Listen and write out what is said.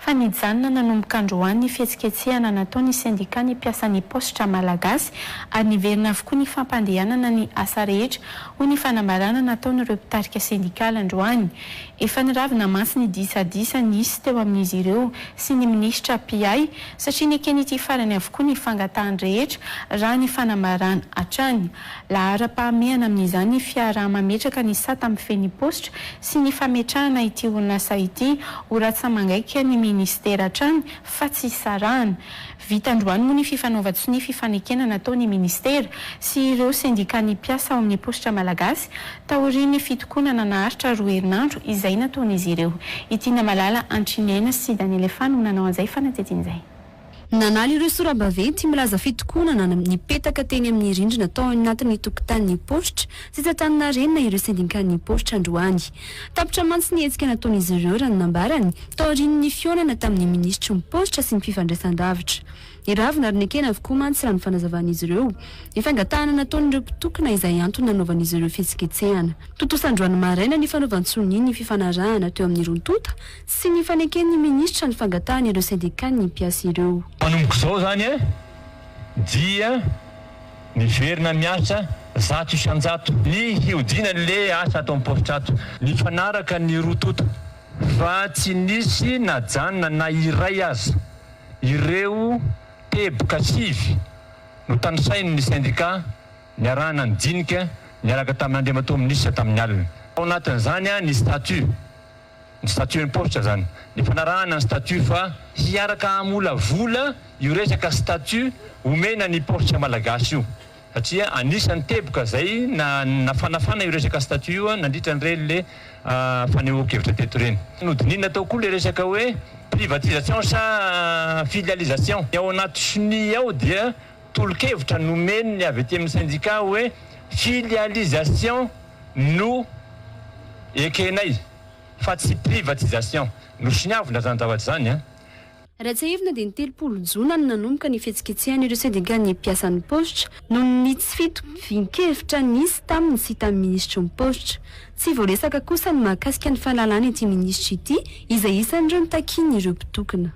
fa nijanona nanomboka androany ny fihetsiketsehana nataon'ny sendikan'ny mpiasan'ny paositra malagasy ary niverina avokoa ny fampandehanana ny asa rehetra, hoy ny fanambarana nataon'ireo mpitarika sendikaly androany. Efa niravina mantsy ny disadisa nisy teo amin'izy ireo sy ny minisitra mpiahy satria neken'ity farany avokoa ny fangatahany rehetra, raha ny fanambarana hatrany. Laharam-pahamehana amin'izany ny fiaraha-mametraka ny sata mifehy ny paositra sy ny fametrahana ity orinasa ity ho ratsa-mangaika ny minisitera hatrany fa tsy sarahana. Vita androany moa ny fifanaovan-tsonia fifanekena nataon'ny minisitera sy ireo sendikan'ny mpiasa ao amin'ny paositra malagasy taorian'ny fitokonana naharitra roa herinandro izay nataon'izy ireo. I Tiana Malala Antriniaina sy Daniel Efa no nanao an'izay fanadihadiana izay. Nanala ireo sora-baventy milaza fitokonana nipetaka teny amin'ny rindrina tao anatin'ny tokotanin'ny paositra sy Antaninarenina ireo sendikan'ny paositra androany. Tapitra mantsy ny hetsika nataon'izy ireo raha ny nambarany, taorian'ny fihaonana tamin'ny minisitry ny paositra sy ny fifandraisandavitra. Niravona ary nekena avokoa mantsy raha ny fanazavan'izy ireo ny fangatahana nataon'ireo mpitokona izay antony nanaovan'izy ireo fihetsiketsehana. Tontosa androany maraina ny fanaovan-tsonia ny fifanarahana teo amin'ny roa tonta sy ny faneken'ny minisitra ny fangatahan'ireo sendikan'ny mpiasa ireo. Manomboka izao izany dia miverina miasa 100% ny hiodinan'le asa ato amin'ny paositra ato. Nifanaraka ny roa tonta fa tsy nisy najanona na iray aza ireo teboka sivy notanisain'ny sendika niarahana nidinika niaraka tamin'Andriamatoa Minisitra tamin'ny alina. Ao anatin'izany ny statut, ny statut-n'ny paositra izany, nifanarahana ny statut fa hiaraka hamolavola io resaka statut omena ny paositra malagasy io. Satria anisan'ny teboka izay nafanafana io resaka statut io nandritra an'ireny le fanehoan-kevitra teto ireny. Nodinihina tao koa le resaka hoe privatisation sa filialisation. Ny ao anaty sonia ao dia tolo-kevitra nomen'ny avy aty amin'ny syndicat hoe filialisation no ekenay fa tsy privatisation. Nosoniavina izany zavatra izany an. Raha tsiahivina dia ny 30 jona no nanomboka ny fihetsiketsehan'ireo sendikan'ny mpiasan'ny paositra noho ny tsy fitovian-kevitra nisy taminy sy tamin'ny minisitry ny paositra. Tsy voaresaka kosa ny mahakasika ny fahalalana ity minisitra ity izay isan'ireo nitakian'ireo mpitokona.